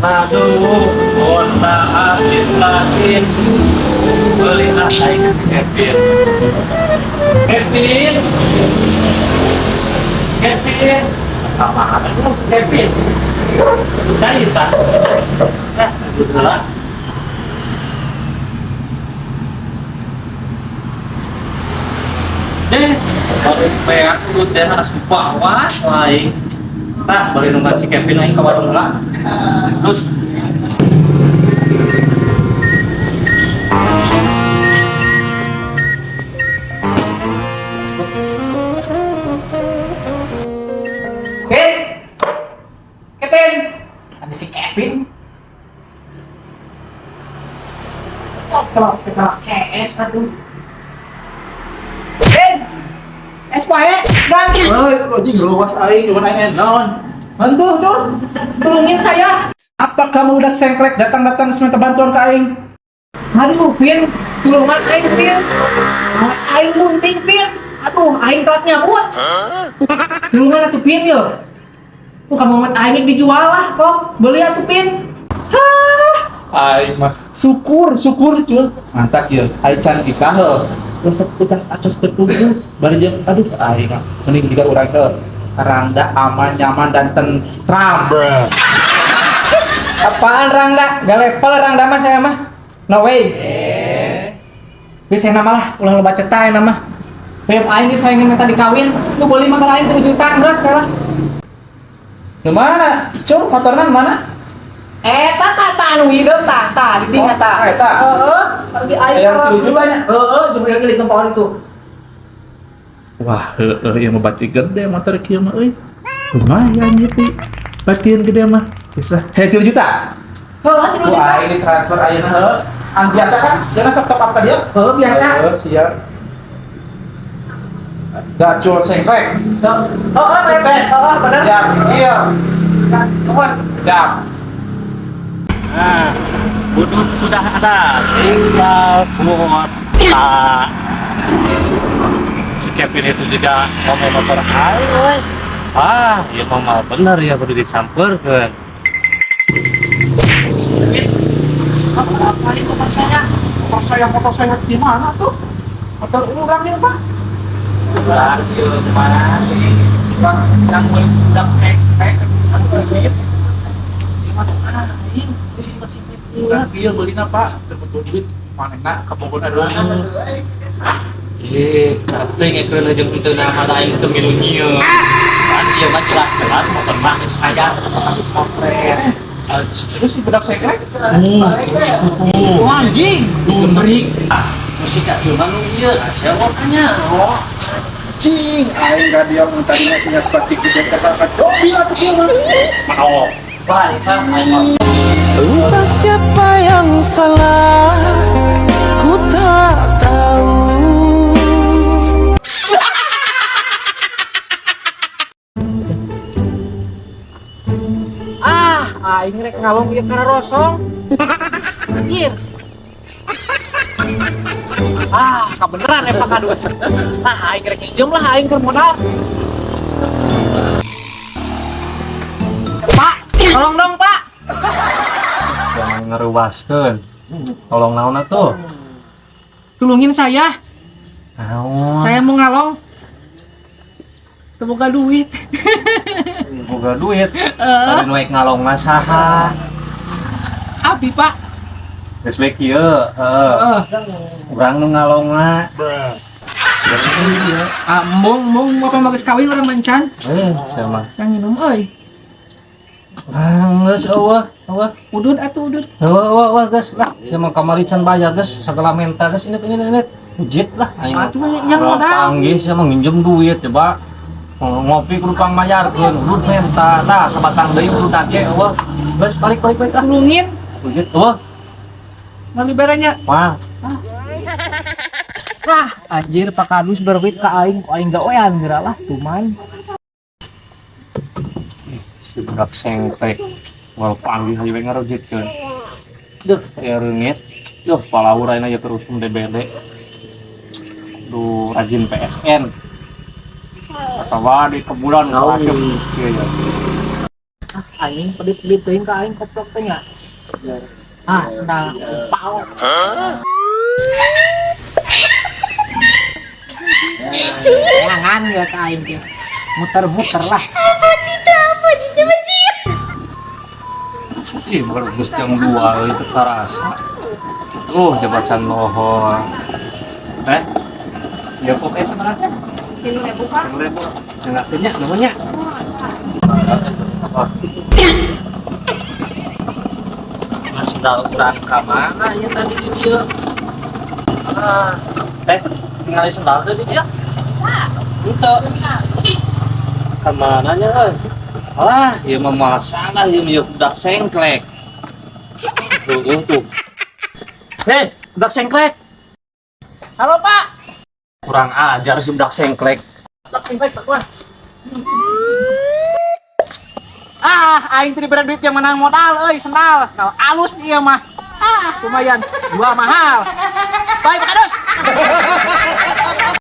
Aduh, kuota habis lagi. Beli aing si Kevin. Kevin. Kevin. Apa itu si Kevin? Cari tak? Nah, gitu lah. Deh, baru peak lu teh harus bawa aing. Tah, bari nungguan si Kevin aing ka warung lah. Terus. Kevin! Kevin! Ada si Kevin. Oh, kalau kita es atuh. Kevin! Es wae, Dang. Hei, anjing luas aing, cuman aing naon. Bantu, Cur. Tolongin saya. Apa kamu udah sengklek datang-datang minta bantuan ke aing? Aduh, Pin. Tulungan aing, Pin. Aing munting, Pin. Aduh, aing telat nyamut. Tulungan atuh, Pin, yo. Tuh kamu mat aing dijual lah, kok. Beli atuh, Pin. Aing mah syukur, syukur, Cur. Mantap ya, aing can kisah heuh. Resep ucas acos teu puguh. Bari jeung aduh aing mah mending juga urang ke Rangda aman, nyaman dan tentram. Apaan Rangda? Gak level Rangda mah saya mah. No way. Bisa nama lah, ulah loba ceta nama. Beb aing geus saya minta dikawin, lu beli motor aing 7 juta geus sekarang. Nu mana? Cur, motorna mana? Eta tah tah anu hideung tah tah di dinya tah. Oh, eta. Heeh, pergi aing Yang 7 juta nya? Heeh, cuma yang di pohon itu. Wah, heueuh ieu mah bati gede motor kieu mah euy. Lumayan ieu ti. Batieun gede mah. Bisa. Heh, 3 juta. Heeh, 7 juta. Wah, ini transfer ayeuna heuh. Ang biasa kan? Jangan sok top up ka dia. Heeh, biasa. Heuh, siap. Gacul sengklek. Heeh, heeh, bener. Siap, iya. Nuhun. Siap. Nah, udut sudah ada, tinggal kuota. Si Kevin itu juga mau main motor aing, we. Ah, ya mau mal bener ya kudu disamperkeun. Apa itu motor saya? Motor saya di mana tuh? Motor urang ya, Pak. Lah, ieu kemana sih? Yang boleh sudah sengklek. Di motor aing, di sini sini. Urang ieu beulina, Pak. Teu duit manehna kabogona dulu. Eh, tapi ngekeun jeung henteu nama lain teu milu nyieun. Kan ieu mah jelas-jelas motor mah geus saya habis komplet. Terus si budak sengklek? Uh, Anjing. Gemerik. Musik cuma nu ieu, sia wakanya. Oh. Cing, aing ka dia mun tadinya punya batik gede kata mobil atuh kieu mah. Mau. Balik lah aing mah. Entah siapa yang salah, ku tak tahu. Ah, aing rek ngalong ieu kana rosong. Anjir. Ah, kebeneran ya Pak Kadus. Ah, aing rek nginjem lah aing keur modal. Pak, tolong dong, Pak. Jangan ngeruaskeun. Tolong naon atuh? Tulungin saya. Naon? Saya mau ngalong. Teu boga duit. Boga duit. Tadi nu ngalong mah saha? Abi, Pak. Geus bae kieu, heuh. Heeh. Urang nu ngalong mah. Ah, mung mung apa mah geus kawin urang mancan. Eh, sama. Yang minum euy. Ah, geus eueuh, eueuh. Udud atuh udud. Eueuh, eueuh, eueuh, geus lah. Sia mah kamari can bayar geus sagala menta geus ini ini ini. Ujit lah aing. Atuh yang modal. Panggih sia mah nginjem duit coba. Ngopi kudu pang mayarkeun, udud menta. Tah sabatang deui udud ge eueuh. Geus balik balik balik ah. Tulungin. Ujit eueuh. Mali berenya. Wah, Ah, anjir Pak Kadus berduit ka aing, ku aing gawean geura lah tuman. Si budak sengklek. Walau panggih hayu we ngarujitkeun. Duh, aya reungit. Duh, palaur ayeuna aja terus DBD. Duh, rajin PSN. Atawa di kebulan asup. Iya ya. Anjing pedit-pedit teuing ka aing koplok teh nya. Ah, sendal pao. Jangan ya ka aing teh. Muter-muter lah. Apa sih itu? Apa sih? Coba sih. Ih, baru jam 2 itu terasa. Jabatan lohor. Eh, ya kok sebenarnya? 3.000, Pak. 3.000. Enggak punya namanya. Mas sendal urang ka mana ya tadi di dia? Ah, teh, tinggal sendal teh di dia. Henteu. Ka mananya euy? Alah, ieu mah masalah ieu mah budak sengklek. Tuh, tuh, tuh. Hei, budak sengklek. Halo, Pak. Kurang ajar si budak sengklek. Budak sengklek, Pak. Wah. Ah, aing teh diberi duit yang menang modal euy, sendal. Kalau alus ieu mah. Ah, lumayan. Dua mahal. Bye, Pak Kadus.